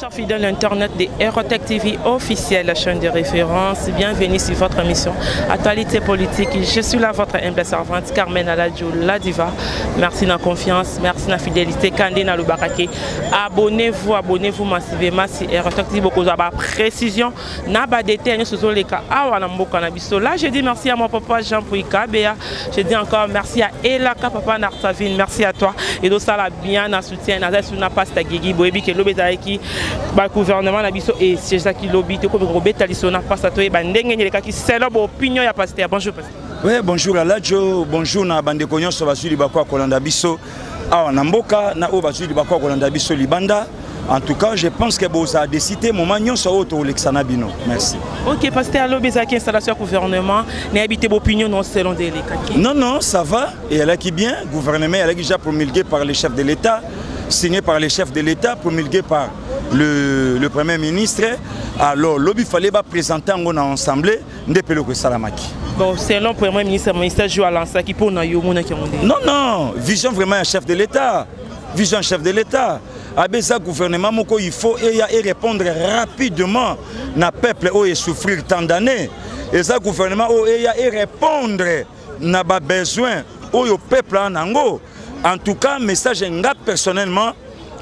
Chers fidèles internet de Erotech TV officielle, la chaîne de référence, bienvenue sur votre émission Actualité politique. Je suis là, votre humble servante Carmen Aladjou, la diva. Merci de la confiance, merci de la fidélité. Kandé na Lubarake. Abonnez-vous, abonnez-vous massivement sur Erotech TV. Beaucoup de précision. Na ba détails, nous sommes les cas. Awa na mboka na biso. Là, je dis merci à mon papa Jean Pouika Béa. Je dis encore merci à Elaka papa Nartavine. Merci à toi. Et donc ça la bien na soutien. Na na pasta Gigi boyebi ke lobi ezalaki ba gouvernement na biso et siégeaki lobi tokomi kobeta liso na pasta toyeba ndenge nini elekaki selon ba opinion ya pasteur. Bonjour pasteur. Oui, bonjour Aladjo, bonjour na bandeko nyonso bazwi libaku ya kolanda biso awa na mboka na oyo bazwi libaku ya kolanda biso libanda. En tout cas, je pense que boza décidé moment nyonso oyo tokolekisa na bino. Merci. Ok, pasteur, lobi ezalaki installation ya gouvernement, nayebi te opinion non selon nde elekaki. Non, non, ça va, et elaki bien. Gouvernement elaki déjà promulgué par le chef de l'État, signé par le chef de l'État, promulgué par le Premier ministre. Alors, lobi fallait ba présenter yango na assemblée nde mpe eloko esalamaki. Bon, selon Premier ministre, ministre jo alansaki mpo na yo omonaki yango ndenge? Non, non, vision vraiment ya chef de l'État. Vision chef de l'État. Abeza gouvernement moko il faut eya et répondre rapidement na peuple oyo souffrir tant d'années. Eza gouvernement oyo eya et répondre na ba besoin oyo peuple a nango. En tout cas, message nga personnellement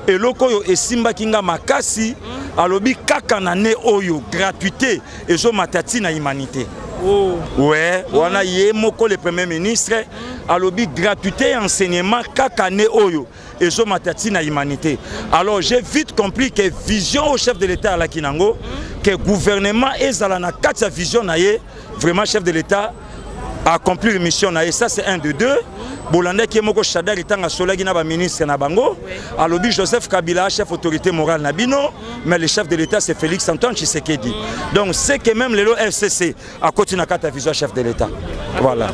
eloko oyo esimbaki nga makasi alobi kaka na ne oyo gratuité ezomata ti na humanité. Oh. Ouais, wana ye moko le premier ministre alobi gratuité ya enseignement kaka ne oyo ezomata ti na humanité. Alors j'ai vite compris que vision au chef de l'État alaki nango, que gouvernement ezala na kati ya vision na ye, vraiment chef de l'État accomplir mission na ye. Ça c'est un de deux. Bolandaki ye moko Shadary ntango asolaki na baministre na bango, alobi Joseph Kabila chef autorité morale na bino, mais le chef de l'État c'est Félix Antoine Tshisekedi. Donc c'est que même lelo FCC akoti na kati ya vision chef de l'État. Voilà.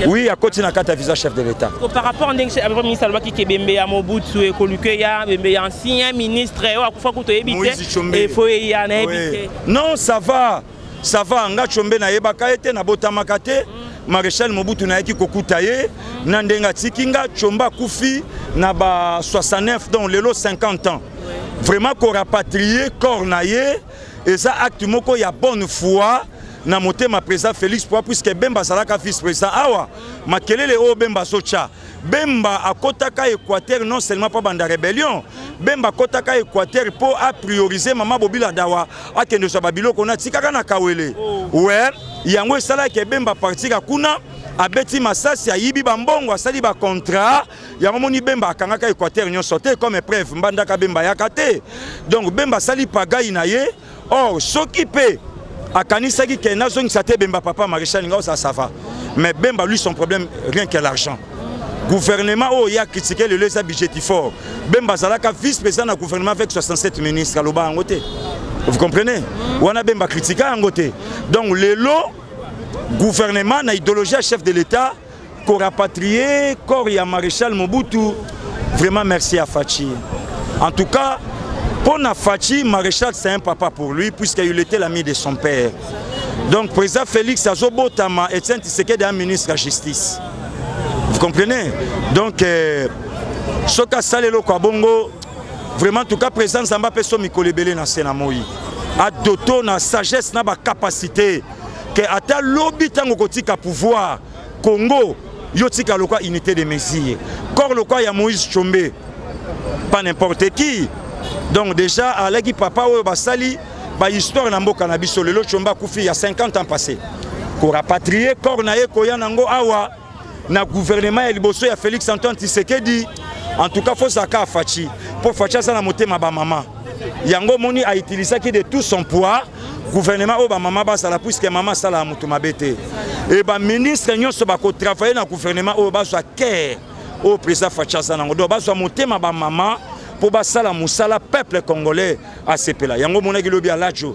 Oui, akoti na kati ya vision chef de l'État. Par rapport ndenge premier ministre alobaki ke bembe ya Mobutu ekoluke ya bembe ya ancien ministre oyo akufa kutu oyebi te, efo eya nayebi te. Non, ça va. Ça va, nga Tshombe nayebaka ye te, nabotamaka te. Maréchal Mobutu nayaki kokuta ye na ndenge atiki nga. Tshombe akufi na ba 69, donc lelo 50 ans. Vraiment ko rapatrier corps na ye eza acte moko ya bonne foi na motema président Félix Poa, puisque Bemba azalaka vice président awa makelele oyo Bemba azotia. Bemba akotaka Équateur non seulement pa banda rébellion, Bemba akotaka Équateur po a prioriser mama Bobila Dawa akende zwa babiloko na tikaka na Kawele. Ouais, yango esalaki Bemba partika kuna abeti masasi, ayibi bambongo, asali ba contrat. Yango moni Bemba akangaka Équateur nyonso te comme preuve mbandaka Bemba yaka te. Donc Bemba asali pagaille na ye. Or soki pe akanisaki ke nazongisa te Bemba papa maréchal nga ça, ça va. Mais Bemba lui son problème rien que l'argent. Gouvernement oyo ya critiquer lelo eza budgétivore. Bemba azalaka vice-président na gouvernement avec 67 ministres aloba yango te. Vous comprenez? Wana Bemba critika yango te. Donc lelo gouvernement na idéologie ya chef de l'État ko rapatrier corps ya maréchal Mobutu. Vraiment merci à Fatshi. En tout cas, pour na Fatshi, maréchal c'est un papa pour lui puisqu'il était l'ami de son père. Donc président Félix Azobotama Etienne Tshisekedi un ministre de la justice. Vous comprenez? Donc soka salelo kwa bongo vraiment en tout cas président Zamba peso mikolebele na sena moi. A doto na sagesse na ba capacité que ata lobi tango kotika pouvoir Congo yo tika lokwa unité de mesure corps lokwa ya Moïse Tshombe pas n'importe qui. Donc déjà alaki papa oyo basali ba histoire na mboka na biso lelo Tshombe akufi ya 50 ans passé ko rapatrier corps na ye koya nango awa na gouvernement ya liboso ya Félix Antoine Tshisekedi. En tout cas faut saka Fatshi po Fatshi aza na motema ba mama yango moni a utilisaki de tout son poids gouvernement oyo ba mama basala puisque mama asala mutu mabe te et ba ministre nyonso bako travailler na gouvernement oyo bazwa cœur oyo président Fatshi aza nango donc bazwa motema ba mama po basala mosala peuple congolais asepela yango monaki lobi alajo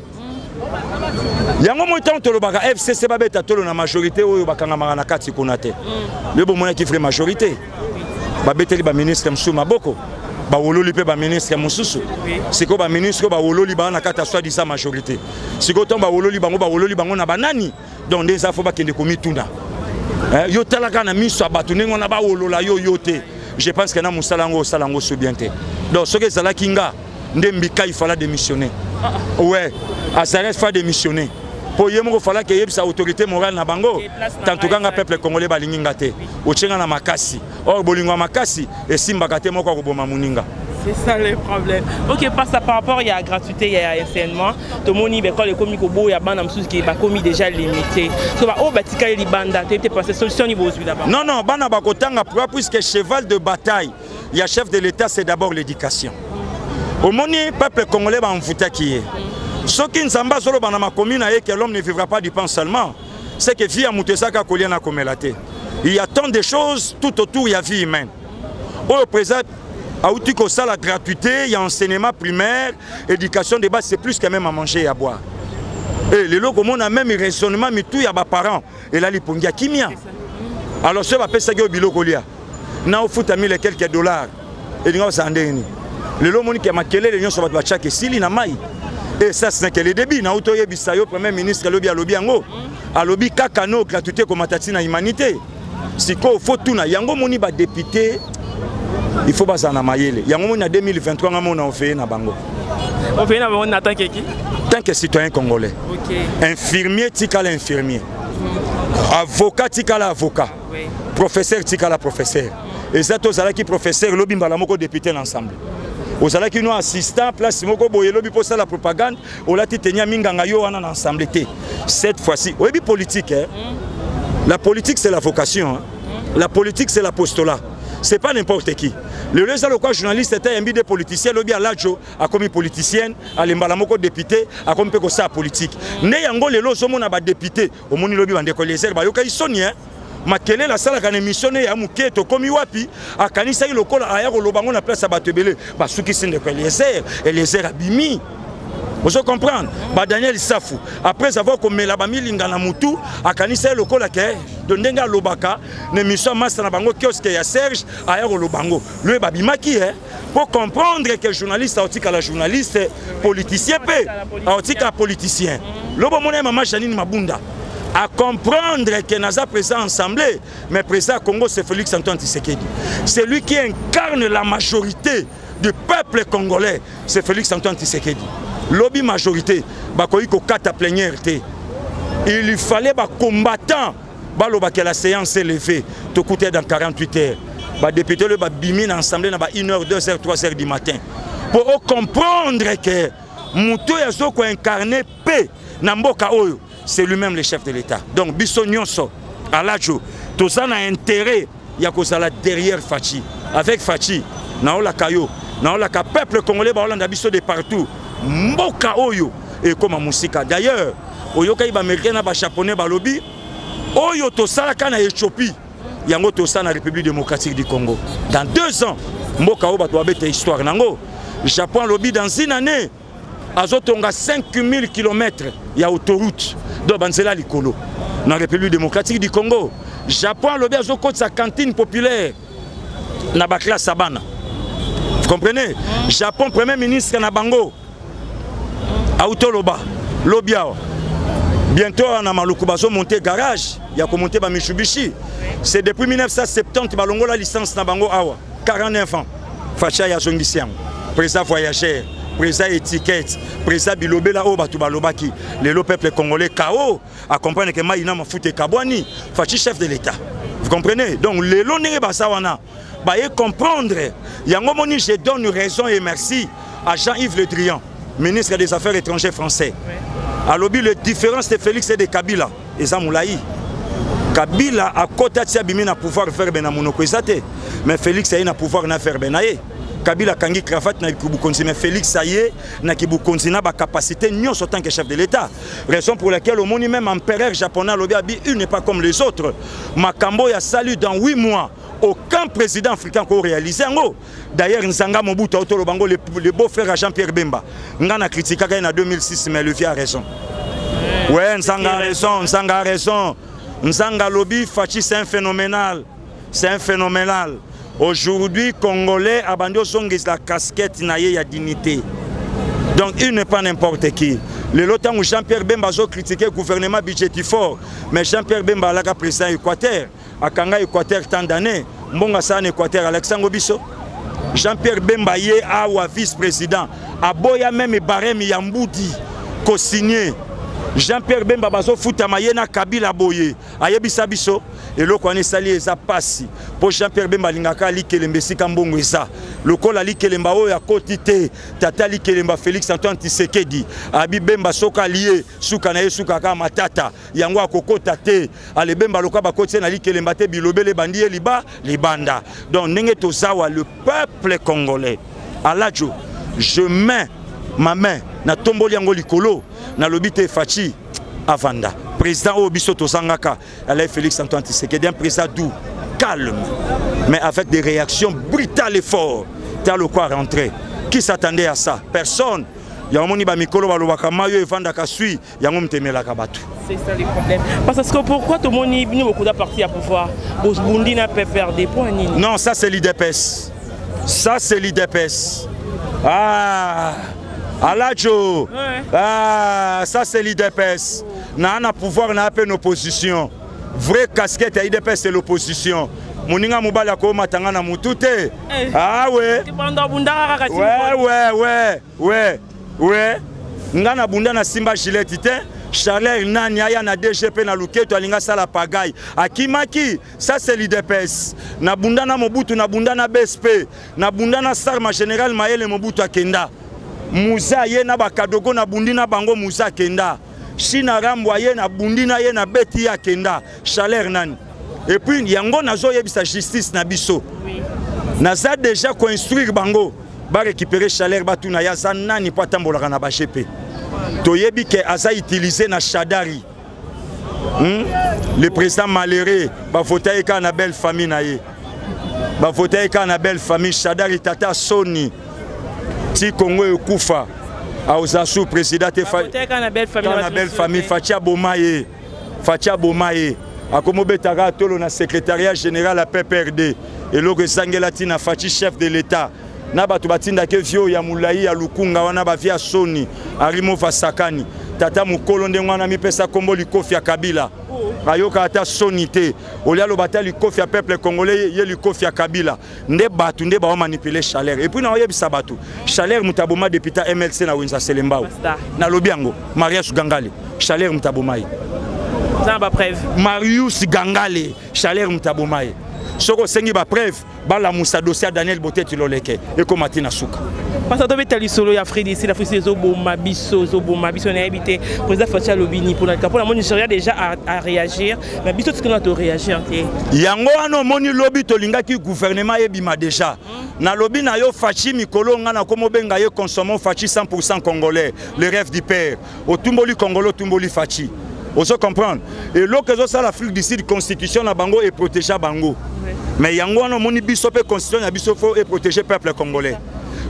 yango moi ntango tolobaka FCC babeta tolo na majorité oyo bakangamaka na kati kuna te lelo bomonaki vraie majorité babeteli ba ministre mosusu maboko bawololi mpe ba ministre mosusu sikoyo ba ministre oyo bawololi bango na kati ya soi-disant majorité sikoyo ntango bawololi bango bawololi bango na banani donc nde eza fo bakende komituna yo talaka na miso ya bato ndenge wana bawolola yo yo te. Je pense que na mosala yango osala yango so bien te. Donc soki ezalaki nga Nde Mbika, il fallait démissionner. Ah. Ouais, Azarias fa démissionner. Mpo ye moko falaki eyebisa autorité morale na bango, tantuka nga peuple congolais balingi nga te, otie nga na makasi. Or bolingo ya makasi esimbaka te, moko akoboma moninga. C'est ça le problème. Ok, passe par rapport il y a gratuité, il y a enseignement. Tout le monde école ekomi koboya bana mosusu qui bakomi déjà limité. So ba oh batika libanda, te parce solution ni bozwi là-bas. Non non, bana bakotanga pourquoi? Puisque cheval de bataille, il y a chef de l'État, c'est d'abord l'éducation. Omoni peuple congolais ba mvutaki ye. Soki Nzambe azoloba na makomi na ye que l'homme ne vivra pas du pain seulement, c'est que vie ya moto ezaka kolia na komela te. Il y a tant de choses tout autour ya vie humaine. Oyo président auti kosala gratuité ya enseignement primaire, éducation de base, c'est plus que même à manger et à boire. Et lelo komona même raisonnement mitu ya baparents elali pongi ya kimia. Alors soki bapesaki yo biloko lia na ofuta mille et quelques dollars, elinga kozala ndenge nini? Lelo omoni ke makelele nyonso bato batiaka esili na mai. Et ça, ce n'est que le début. Nauti oyebisa yo, premier ministre alobi, alobi yango, alobi kaka no gratuité komata ntina humanité. Sikoyo faut tuna yango, omoni badéputé, il faut bazala na mayele. Yango moni na 2023 nga mona oveye na bango. Oveye na bango na tant que qui? Tant que citoyen congolais. Infirmier tikala infirmier, avocat tikala avocat, professeur tikala professeur. Eza te ozalaki professeur, lobi mbala moko député na ensemble. Ozalaki no assistant place moko boye, lobi mpo osala propagande, olati tenia minganga yo wana na ensemble te. Cette fois-ci, oyebi politique, hein? La politique, c'est la vocation, hein? La politique, c'est l'apostolat, c'est pas n'importe qui. Lelo eza lokwa journaliste ete ayambi de politicien, lobi alajo akomi politicienne, alembala moko député, akomi mpe kosala politique. Nde yango lelo ozomona badéputé, omoni lobi bandeko Eliezer bayokaki soni, hein? Makelele asalaka na émission ne ya moke, tokomi wapi? Akanisaki lokola aya koloba ngo na place ya bato ebele, basukisi ndeko Eliezer. Eliezer abimi. Ozo comprendre? Badaniel Safu, après avoir komela bamilinga na mutu, akanisa ye lokola ke do ndenge alobaka na émission ya masa na bango, kiosque ya Serge, aya koloba ngo loye babimaki ye. Pour comprendre que journaliste aotikala journaliste, politicien mpe aotikala politicien. Lobo omona ye mama Janine Mabunda à comprendre que naza président assemblée, mais président Congo, c'est Félix Antoine Tshisekedi. C'est lui qui incarne la majorité du peuple congolais, c'est Félix Antoine Tshisekedi. Lobby majorité bakoki kokata plénière te. Il fallait bacombattant balobaka la séance est levée, tokuta dans 48 heures. Badéputé oyo babimi na assemblée na ba 1 heure, 2 heures, 3 heures du matin, pour comprendre que moto oyo azokoincarne mpe na mboka oyo, c'est lui-même le chef de l'État. Donc biso nyonso alajo toza na intérêt ya kozala derrière Fatshi, avec Fatshi. Naolaka yo, naolaka peuple congolais baolanda biso de partout, mboka oyo ekóma mosika. D'ailleurs oyokaki baaméricain na bajaponais balobi oyo tosalaka na Éthiopie, yango tosala na République démocratique du Congo. Dans 2 ans, mboka oyo bato babeta histoire nango. Japon alobi dans une année azotonga 5000 km ya autoroute, donc banzela likolo na République démocratique du Congo. Japon alobi azokotisa cantine populaire na baclasse ya bana. Vous comprenez? Japon, premier ministre na bango auti oloba lobi awa, bientôt awa na Maluku bazomonte garage ya komonte bamitsubishi. C'est depuis 1970 balongola licence na bango awa, 49 ans. Fatshi aye azongisi yango. Président voyageur, président étiquette, président bilobela oyo bato balobaki. Lelo peuple congolais kao acomprendre ke mai na mafuta ekabwani. Fatshi chef de l'État, vous comprenez? Donc lelo ndenge baza wana, baye comprendre yango. Moni, je donne raison et merci à Jean-Yves Le Drian, ministre des Affaires étrangères français. Alobi le différence de Félix et de Kabila eza molai. Kabila akota ti abimi na pouvoir, verbe na monoko eza te, mais Félix aye na pouvoir na verbe na ye. Kabila akangi cravate na kibukonzi, mais Félix aye na kibukonzi na bacapacité nyonso tant que chef de l'État. Raison pour laquelle omoni même empereur japonais alobi abi il n'est pas comme les autres. Makambo ya salut dans 8 mois, aucun président africain ko réaliser yango. D'ailleurs Nzanga Mobutu autoloba ngo, le beau frère à Jean-Pierre Bemba. Nga na critiquaka ye na 2006, mais le vieux a raison. Ouais, Nzanga a raison, Nzanga a raison. Nzanga alobi Fatshi, c'est un phénoménal, c'est un phénoménal. Aujourd'hui congolais abandi ozongisa casquette na ye ya dignité. Donc il n'est pas n'importe qui. Lelo ntango Jean-Pierre Bemba azocritiquer gouvernement budgétifort, mais Jean-Pierre Bemba alaka président Équateur, akanga Équateur tant d'années, mbongo asala na Équateur, alakisa yango biso. Jean-Pierre Bemba ye awa vice-président aboya meme barème ya mbudi kosigne. Jean-Pierre Bemba bazofutama ye na Kabila boye ayebisa biso eloko wana esali eza pasi mpo Jean-Pierre Bemba alingaka likelemba esika mbongo eza lokola likelemba oyo akoti te. Tata likelemba Félix Antoine Tshisekedi abi Bemba soka alie suka na ye suka kaka matata yango akokota te. Ale Bemba loka bakoti na likelemba te bilobele bandi ye liba libanda. Donc ndenge tozawa le peuple congolais alajo je mets ma main na tomboli yango likolo nalobi te Fatshi avanda président oyo biso tozangaka Alain Félix Antoine Tshisekedi, un président doux, calme, mais avec des réactions brutales et fortes. T'as le quoi rentrer. Qui s'attendait à ça? Personne. Yango moni ba mikolo balobaka mayo evandaka sui yango mtemelaka bato. C'est ça le problème. Parce que pourquoi tout le monde est beaucoup de parti à pouvoir Bundi n'a pas perdu point nini. Non, ça c'est l'UDPS. Ça c'est l'UDPS. Ah Alajo. Ouais. Ah, ça c'est l'UDPS. Na na pouvoir na pe opposition. Vraie casquette ya UDPS c'est l'opposition. Moninga mobali akomata nga na mutu te. Eh. Ah ouais. Ouais ouais ouais ouais ouais. Nga na bunda na simba gilette te. Chaleur nani aya na DGP na Luketo alinga sala pagaille. Akimaki, ça c'est l'UDPS. Na bunda na Mobutu, na bunda na BSP, na bunda na Sarma Général Mayele Mobutu akenda. Muza ye na bakadogo na bundi na bango Muza akenda. China Rambo ye na bundi na ye na beti ye akenda. Chaleur nani. Et puis yango nazoyebisa justice na biso. Oui. Naza déjà ko instruire bango ba récupérer chaleur batuna ya za nani po atambolaka na ba GP. Toyebi ke aza utiliser na Shadari. Le président malheureux bavota ye kaka na belle famille na ye. Bavota ye kaka na belle famille Shadari tata Soni. Ti Congo ekufa. Aoza sous président te na belle famille, na belle famille Fatshi aboma ye. Fatshi aboma ye. Akomobetaka tolo na secrétariat général ya PPRD. Eloko esangela ntina Fatshi chef de l'État. Na bato batindaki vio ya molai ya lukunga wana ba via Soni Arimo Vasakani. Tata mokolo ndenge wana mipesa kombo likofi ya Kabila. Ayoka ata soni te. Olia loba ata likofi ya peuple congolais ye likofi ya Kabila. Nde bato nde bao manipuler chaleur. Et puis na oyebisa bato, chaleur mutaboma député MLC na Wenza Selembao. Nalobi yango, Marius Gangale, chaleur mutaboma ye. Ça ba preuve. Marius Gangale, chaleur mutaboma ye. Soko sengi ba preuve, balamusa dossier ya Daniel Boteti Loleke ekoma ti na suka. Parce que tobeta lisolo ya Afrique d'ici, l'Afrique ezoboma biso, ezoboma biso nayebi te. Président Fatshi alobi ni mpona mpona moni Nigeria déjà à réagir, mais biso tikana to réagir te. Yango wana omoni lobi tolingaki gouvernement ebima déjà. Nalobi na yo Fatshi mikolo nga na komobenga ye consommons Fatshi 100% congolais, le rêve du père. Otumboli Congolo, otumboli Fatshi. Ozo comprendre? Et l'autre ezosala Afrique du Sud constitution na bango et protéger bango. Mais yango wana omoni biso pe constitution na biso faut et protéger peuple congolais.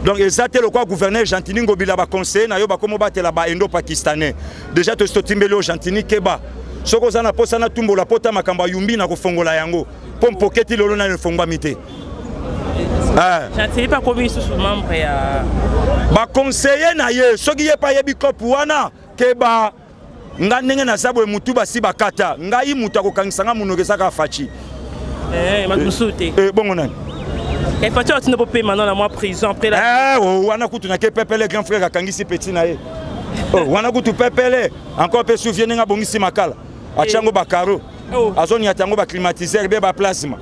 Donc eza te lokwa gouverneur Gentiny Ngobila ba conseiller na yo bakomo batela ba indo-pakistanais. Déjà to totimbeli yo Gentiny Keba. Soko oza na posa na tumbola pota makambo ya yumbi na kofongola yango. Po mpoketi lolo na efongwami te. Ah. Gentiny pa komi lisusu membre ya ba conseiller na ye soki ye pa yebi kope wana keba nga ndenge naza boye mutu basi bakata ngai mutu akokangisa nga monoko eza kaka Fatshi. Eh, bato mosusu te. Eh, bongo nani? Eh, Fatshi atinda popema na mwa prison après la Eh, oh, wana kutu na ke pepele grand frère akangisi petit na ye. Oh, wana kutu pepele encore pe souvient ndenge abongisi makala. Atia yango ba carreau. Oh. Azoniata yango ba climatiseur be ba plasma.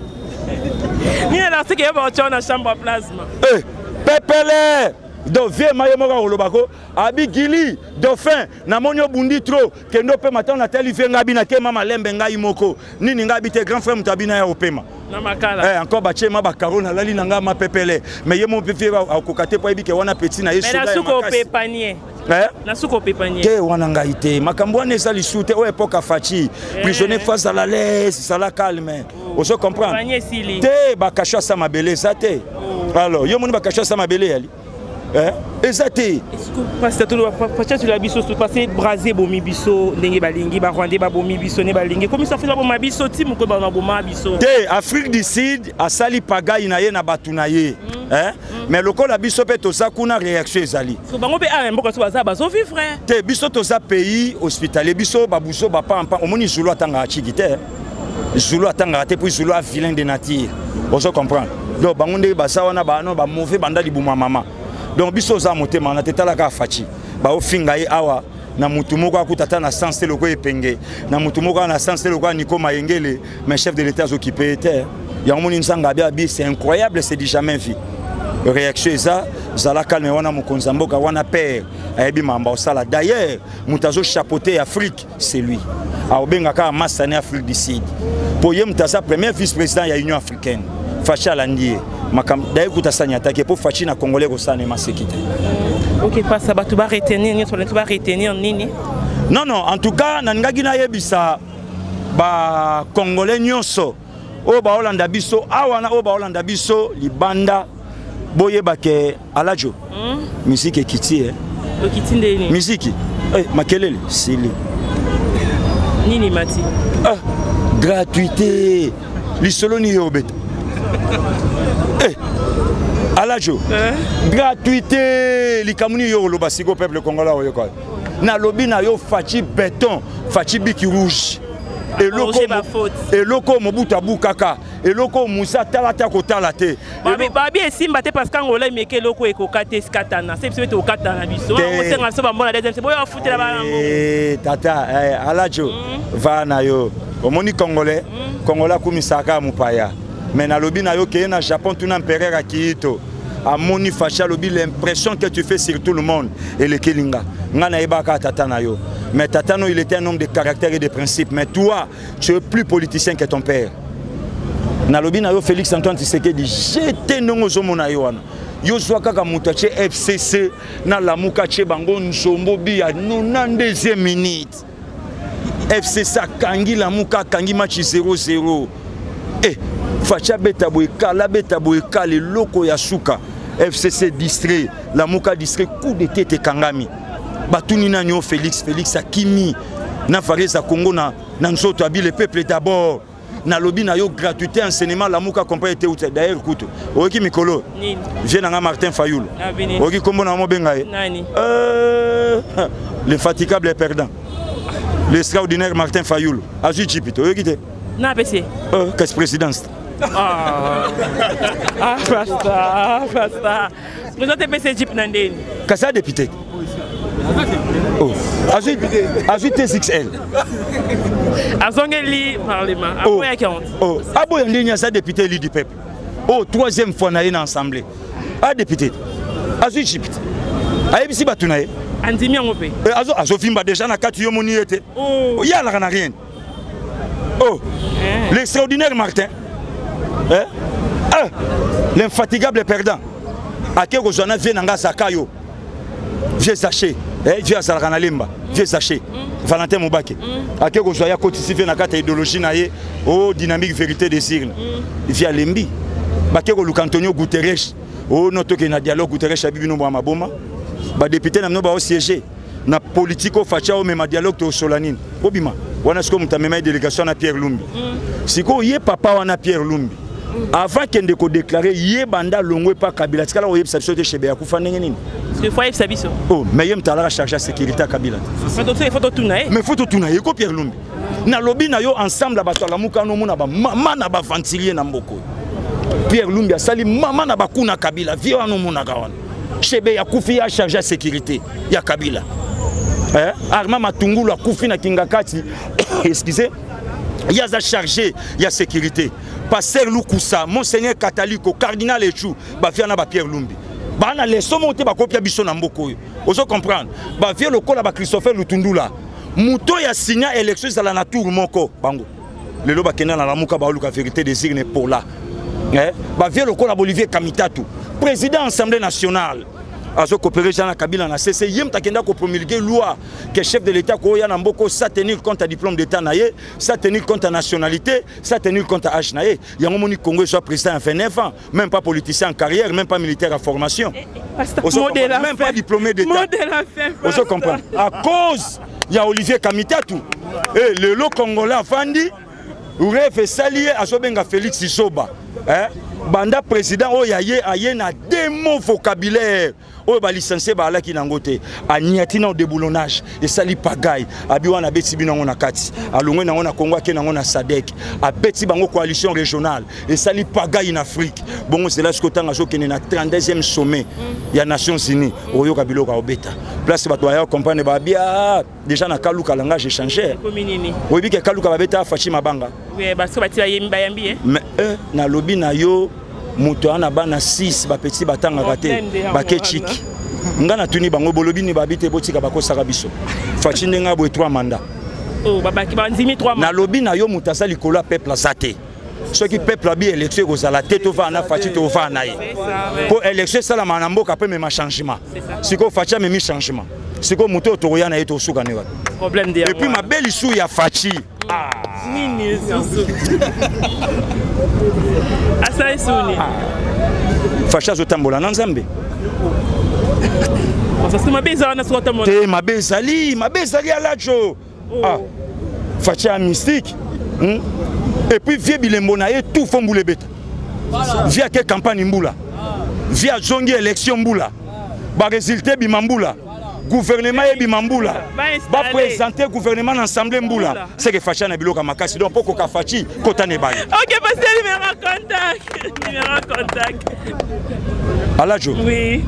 Nini na sike ba otio na chambre plasma. Eh, pepele donc vieux maye moko akoloba ko abi gili dauphin namoni obundi trop kende opema ntango natali vie ngai abina te mama lembe ngai moko nini ngai abi te grand frère moto abina ya opema na makala eh, encore batie ma bakaro nalali na ngai mapepele mais ye mo mpe vie akoka te po ayebi ke wana petit na ye soda ya makasi Eh? Na suka opepanie. Te wana ngai te makambo wana eza lisusu te oyo epoque ya Fatshi prisonnier faut azala l'aise zala calme ozo comprendre te bakasho asa mabele eza te alors yo moni bakasho asa mabele yali eh? eza te pasteur toloba biso parce brase ebomi biso ndenge balingi barwandais babomi biso nde balingi komisa afrique baboma biso ti mokolo baboma biso te Afrique du Sud asali pagai na ye na bato na ye eh? Mais lokola biso mpe toza kuna réaction ezali so bango mpe awa mboka so baza bazovivre te biso toza pays hospitalier biso babuso bapampa omoni Zulu atangaka chiki te Zulu atangaka te puis Zulu a vilain de nature. Ozo comprendre? Donc bango ndenge baza wana, bano bamauvais banda libuma mama. Donc biso oza motema wana te. Talaka Fatshi, baofinga ye awa na mutu moko akuta ata na sens te lokola Epenge, na mutu moko na sens te lokola Nico Mayengele, mais chef de l'État azokipe ye te. Yango moni nzanga abi abi, c'est incroyable, c'est du jamais vu. Réaction eza zala calme wana, mokonzi ya mboka wana, père ayebi mamba osala. D'ailleurs moto azochapeauter Afrique, c'est lui. Aobenga kaka masane Afrique du Sud mpo ye moto aza premier vice président ya Union africaine. Fatshi alandi ye makambo. D'ailleurs kuta asani atake mpo Fatshi na Congolais kosala maseki te. Ok, pasa bato baretenir nyonso balingi baretenir nini? Non, non, en tout cas nalingaki nayebisa Bacongolais nyonso oyo baolanda biso awa na oyo baolanda biso libanda, boyeba ke alajo Misiki ekiti e. Okiti ndeni? Misiki eh, makelele sili. Nini mati? Ah, gratuité, lisolo nini yo obeta eh, alajo eh? Gratuité, likambo nini yo oloba sikoyo? Peuple congolais oyoka, nalobi na yo, Fatshi béton, Fatshi bic rouge, eloko Mobutu abukaka, eloko Musa tala te, akotala te. Babi esimba te parce que Angola emeki eloko ekoka te, esikatana se biso ete okatana biso, osenga biso bambona deuxième se boyo afutela bana. Tata alajo, va na yo, omoni Congolais, Congolais akumisaka mopaya, mais nalobi na yo, keye na Japon, tuna empereur Akihito, amoni Fatshi, alobi: "L'impression que tu fais sur tout le monde elekeli nga. Nga nayebaka tata na yo, mais tata no, il était un homme de caractère et de principe, mais toi, tu es plus politicien que ton père." Nalobi na yo, Félix Antoine Tshisekedi jete ndenge ozomona ye wana, yo zwa kaka moto atie FCC na Lamuka, atie bango nzombo biya 92e minute, FCC akangi Lamuka, akangi match 0-0. Eh, Fatshi abeta boye kala, abeta boye kala, eloko ya suka, FCC distrait, Lamuka distrait, coup de tête ekangami. Batuni nani o Félix? Félix akimi na varese ya Congo na nzoto, abi: "Le peuple d'abord." Nalobi na yo, gratuité enseignement, Lamuka comprend ete uta. D'ailleurs kutu oyoki mikolo vie na nga Martin Fayulu, oyoki nkombo na mobenga ye l'infatigable perdant, l'extraordinaire Martin Fayulu, azwi jipi te, oyoki te? Na apesi. Kasi présidence. Ah, ah pasta, ah, pasta, président epesi jeep na ndeni? Kasi a député. Oh. Azwi T6L. Azongeli parlement, aboyaki yango. Oh. Aboya ndeni? Aza député élu du peuple. Oh, troisième fois na ye na assemblée, a député, azwi jeep, ayebisi bato na ye. Andimi yango mpe. Azovimba déjà na kati, yo moni ye te. Ye alaka na rien. Oh, l'extraordinaire Martin, eh? Ah, l'infatigable perdant, ake kozwa na vie na nga Zakayo, vieux Zaché, eh, vieux azalaka na Lemba, vieux Zaché, Valentin Mobake, ake kozwa ye, akotisi vie na kati ya idéologie na ye o dynamique vérité des urnes. Vie alembi, bake koluka Antonio Guterres. O no, tokende na dialogue. Guterres abi: "Bino bwa maboma, badéputé na bino baosiége na politike oyo Fatshi omema dialogue, tosola nini?" Bobima wana. Sikoyo moto amema ye délégation na Pierre Lumbi. Sikoyo ye papa wana Pierre Lumbi, avant kende kodéclarer ye, banda longwe epa Kabila, tikala koyebisa biso te Chebeya akufa ndenge nini. Faut ayebisa biso. Oh, mais ye moto alaka charge ya sécurité ya Kabila. Te, faut totuna ye. Mais faut totuna ye ko Pierre Lumbi. Nalobi na yo, ensemble ya bato alamuka wana, omona bamama na baaventurier na mboka oyo. Pierre Lumbi asali mama na bakuna Kabila. Vie wana omonaka wana, Chebeya akufi ya charge ya sécurité ya Kabila, eh? Armand Matungulu akufi na Kingakati, excusez, ye aza chargé ya sécurité. Pasteur Lukusa, Monseigneur Kataliko, Cardinal Echu, bavia na baPierre Lumbi baa na leso moko te bakopia biso na mboka oyo. Ozo comprendre? Bavie lokola baChristopher Lutundula, moto oyo asinya élection ezala na tour moko, bango lelo bakenda na Lamuka, baoluka vérité des urnes pola, eh? Bavie lokola Bolivier Kamitatu, président Assemblée nationale, azokopere jean na Kabila na cc, ye moto akenda kopromulguer loi ke chef de l'État koya na mboka sans tenir compte ya diplôme d'État na ye, sans tenir compte ya nationalité, sans tenir compte ya âge na ye. Yango moni Congo ezwa président ya 29 ans, même pas politicien en carrière, même pas militaire à formation, même pas diplômé d'État. Ozo comprendre? À cause ya Olivier Kamitatu. E lelo Congolais afandi, rêve esali ye, azobenga Félix zoba, eh? Banda président oyo aye, aye na deux mots vocabulaire oyo balicencie baalaki nango te. Aniati na déboulonnage, esali pagaille. Abi wana abeti bino yango na kati, alongwe nango na Congo, ake nango na SADC, abeti bango coalition régionale, esali pagaille na Afrique. Bongo zela sikoyo ntango azokende na 32e sommet ya Nations Unies, oyoka biloko aobeta place, bato baya comprendre babia déjà na Kaluka langage échangeur. Oyebi ke Kaluka babeta Fashi mabanga. Mais nalobi na yo, moto wana bana 6 bapeti batangaka te, bakechiki. Nga natuni bango, bolobi nini? Babi te, botika bakosaka biso. Faci ndenge aboye 3 mandat. Nalobi na yo, moto aza likolo ya peuple aza te. Soki peuple abi élection ekozala te, tovaa na Faci, tovaa na ye, mpo élection esalamaka na mboka mpe mema changement. Sikoyo Faci amemi changement, sikoyo moto oyo tokoya na ye, tosuka ne wapi? Et puis mabe lisu ya Faci. Nini lisusu asali suni? Faci azotambola na Nzambe. Mabe eza wana soki otambola te. Mabe ezali, mabe ezali alajo. Ah, Faci ya mystique, Et puis vie bilembo na ye tout fo mbula ebeta. Vie ake campagne mbula, vie azongi élection mbula, barésultat ebima mbula, gouvernement ebima mbula, baprésente gouvernement na assemblée mbula. C'est que Faci na biloko ya makasi. Donc mpo koka Faci kota na ebale. Ok, pasteur, numéro contact, numéro contact. Alajo. Oui.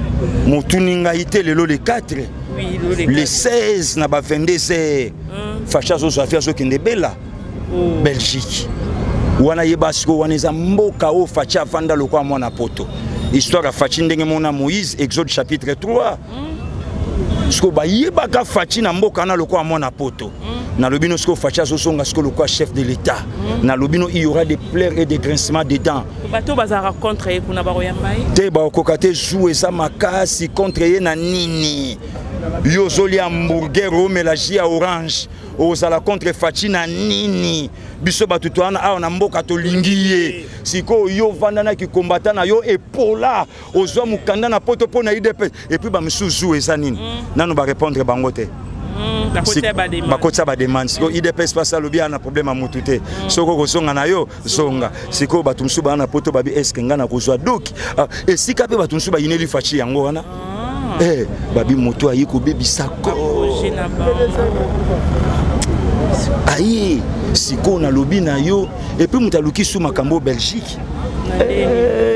Motuni ngai te, lelo le 4, oui, le 16 na ba 22 heures, Faci azozwa vie, azokende bela Belgique wana. Yeba sikoyo, wana eza mboka oyo Faci avanda lokola mwana poto. Histoire ya Faci ndenge mona Moïse, Exode chapitre 3. Sikoyo bayebaka Faci na mboka wana lokola mwana poto. Nalobi no, sikoyo Faci azozonga sikoyo lokola chef de l'État. Nalobi no, il y aura des pleurs et des grincements de dents. Bato bazalaka contre ye kuna bakoyamba ye? Te, bakokoka te. Zu eza makasi contre ye na nini? Yo ozolia hamburger, omela jus ya orange, ozala contre Faci na nini? Biso bato towana awa na mboka tolingi ye. Sikoyo yo ovanda na kikombata na yo epola, ozwa mokanda na poto mpo na UDPS. Et puis bamisusu eza nini? Nano barépondre bango te. Bakotia bademande. Sikoyo UDPS mpasi alobi aa na problème ya motu te. Soki okozonga na yo, zonga. Sikoyo bato mosusu baa na poto babi eske ngai nakozwa doki esika? Mpe bato mosusu bayineli Faci yango wana. Babi moto aye kobebisa ko aye. Sikoyo nalobi na yo, et puis moto aluki su makambo Belgique.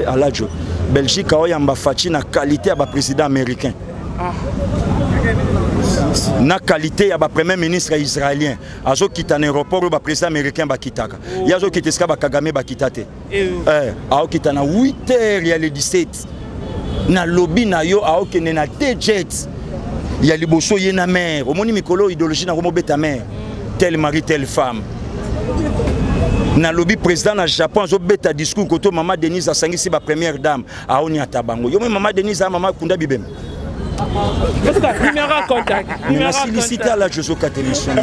Alajo, Belgique aoyamba Faci na qualité ya baprésident américain, na qualité ya bapremier ministre israélien. Azokita na aéroport oyo baprésident américain bakitaka. Ye azokita esika bakagame bakita te. Aokita na 8 heures ya le 17. Nalobi na yo, aokende na jet ya liboso, ye na mare. Omoni mikolo idéologie nango mobeta mare, tel mari, telle femme. Nalobi président na Japon azobeta discours koto mama Denise asangisi bapremière dame, aoniata bango. Yo moi mama Denise a mama kunda bibembe. Numéro contact. Nasilisi te, ala jozokata émission.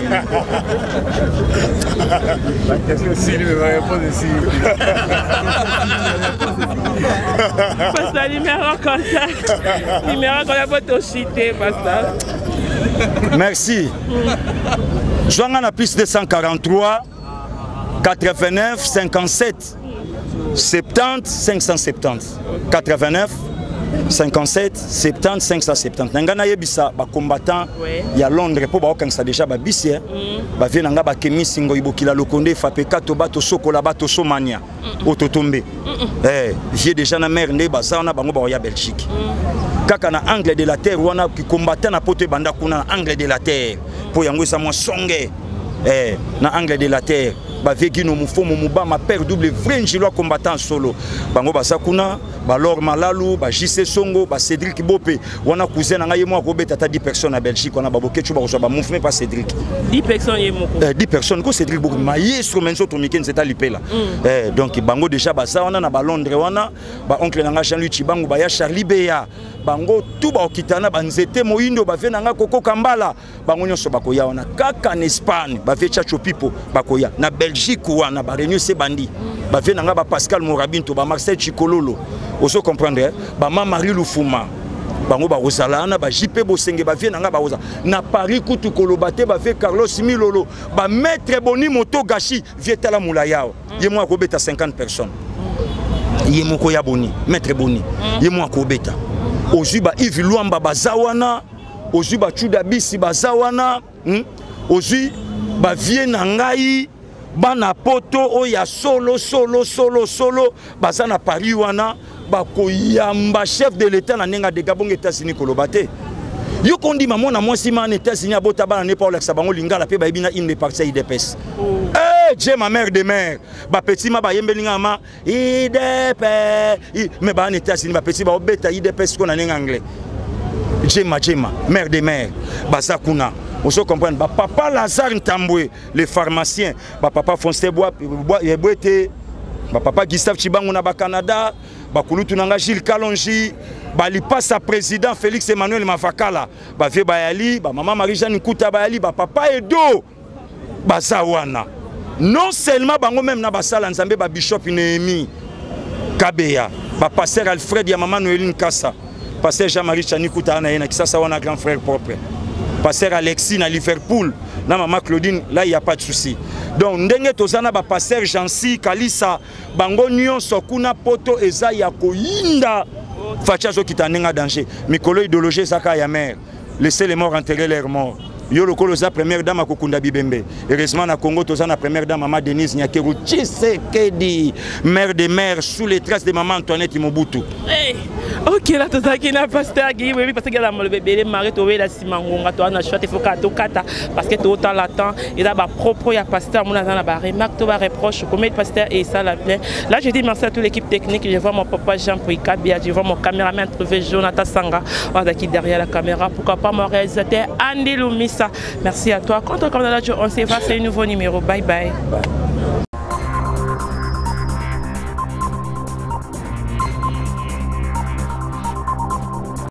Question mais ma réponse ici. Pasteur, numéro contact. Numéro contact pour te citer, pasteur. Merci. Zwanga na plus 243 89 57 70 570. 89 57 70 570. Na ngai nayebisa bacombattant ya Londres mpo baokangisa déjà babisi. Bavie na ngai bakemisi ngoi bokila lokonde efapeka to bato sokola bato somania oyo totombe. Vie déjà na mare nde baza wana, bango baoya Belgique kaka na angle de la terre wana. Kicombattant na poto ebanda kuna na angle de la terre, mpo yango eza mwa songe. Na angle de la terre, bavie Gino Mofomo Mobama, père double, vrai njilo combattant solo. Bango baza kuna, balor Malalu, bajc Songo, bacédrik Bope wana, cousin na ngai ye moko akobeta ata 10 personnes na Belgique wana. Babokecu bakozwa bamouvement pa Cédrik. 10 personnes ye moko? 10 personnes ko Cédrik Bope maestro me nzoto mike nzeta lipela. Donc bango déjà baza wana na balondres wana. Baoncle na ngai Jean-Louis Chibangu, baya Charlie Beya, bango tu baokita na banzete moyindo. Bavie na ngai Koko Kambala, bango nyonso bakoya wana. Kaka na Espagne, bavie Chacho Pipo bakoya. Na Belgique wana bareunion se bandi. Bavie na ngai bapascal Morabinto, bamarcel Chikololo, ozo comprendre, eh? Bama Marie Lufuma, bango bakozala wana. Bajp Bosenge, bavie na ngai bakozala na Paris. Kutu koloba te, bavie Carlos Milolo, bamaître Boni Moto Gashi, vie tala molai awa, ye moko akobeta 50 personnes. Ye moko ya boni, maître boni. Ye moko akobeta. Ozwi ba Yves Luamba baza wana, ozwi ba Chuda Bisi baza wana, Ozwi ba vieux na ngai bana poto oyo ya solo solo solo solo baza na Paris wana, bakoyamba chef de l'État na ndenge adega bongo. États-Unis koloba te, yo kondima mwana mwasi ma na États-Unis abota bana ne pa olakisa bango lingala mpe bayebi na hymne parti ya UDPS. Oh. Eh, Dieu, ma mère de mère, bapeti ma bayembeli nga ma UDPS, mais baa na États-Unis, bapeti baobeta UDPS ko na ndenge anglais. Jema Jema, mère de mère, baza kuna. Ozo comprendre, bapapa Lazare Ntambwe le pharmacien, bapapa Fonste Bwete, bapapa Gustave Chibangu na bacanada, bakulutu na nga Gilles Kalongi, balipasa président Félix Emmanuel Mavakala, bavie bayali, bamama Marie Jeanne Nkuta bayali, bapapa Edo baza wana. Non seulement bango, même na basala Nzambe, babishop Néhémie Kabeya, bapasteur Alfred ya mama Noeline Kasa, pasteur Jean-Marie Chani Kuta na ye na Kisasa wana, grand frère propre, pasteur Alexis na Liverpool na mama Claudine, là il y a pas de souci. Donc ndenge toza na bapasteur Jansi Kalisa, bango nyonso kuna poto eza ya koyinda. Fatshi azokita ndenge danger. Mikolo idéologie ezaka ya mare, laissez les morts enterrer leurs morts. Yo lokola oza première dame akokunda bibembe. Heureusement na Congo toza na première dame mama Denise Nyakeru Tshisekedi, mère de mère, sous les traces de maman Antoinette Mobutu. Hey, ok, là tozalaki na pasteur Guy. Oyebi parce que na maloba ebele mare towela nsima ngonga toa na choix te, foka tokata parce que totala temps eza bapropos ya pasteur. Mona aza na baremarque to bareproche combien de pasteur et ça la plein. Là, je dis merci à toute l'équipe technique. Je vois mon papa Jean Pouikabia, je vois mon caméraman trouvé Jonathan Sanga azalaki derrière la caméra, pourquoi pas mon réalisateur Andy Lumisa. Merci à toi. Quand on se voit, c'est un nouveau numéro. Bye bye, bye.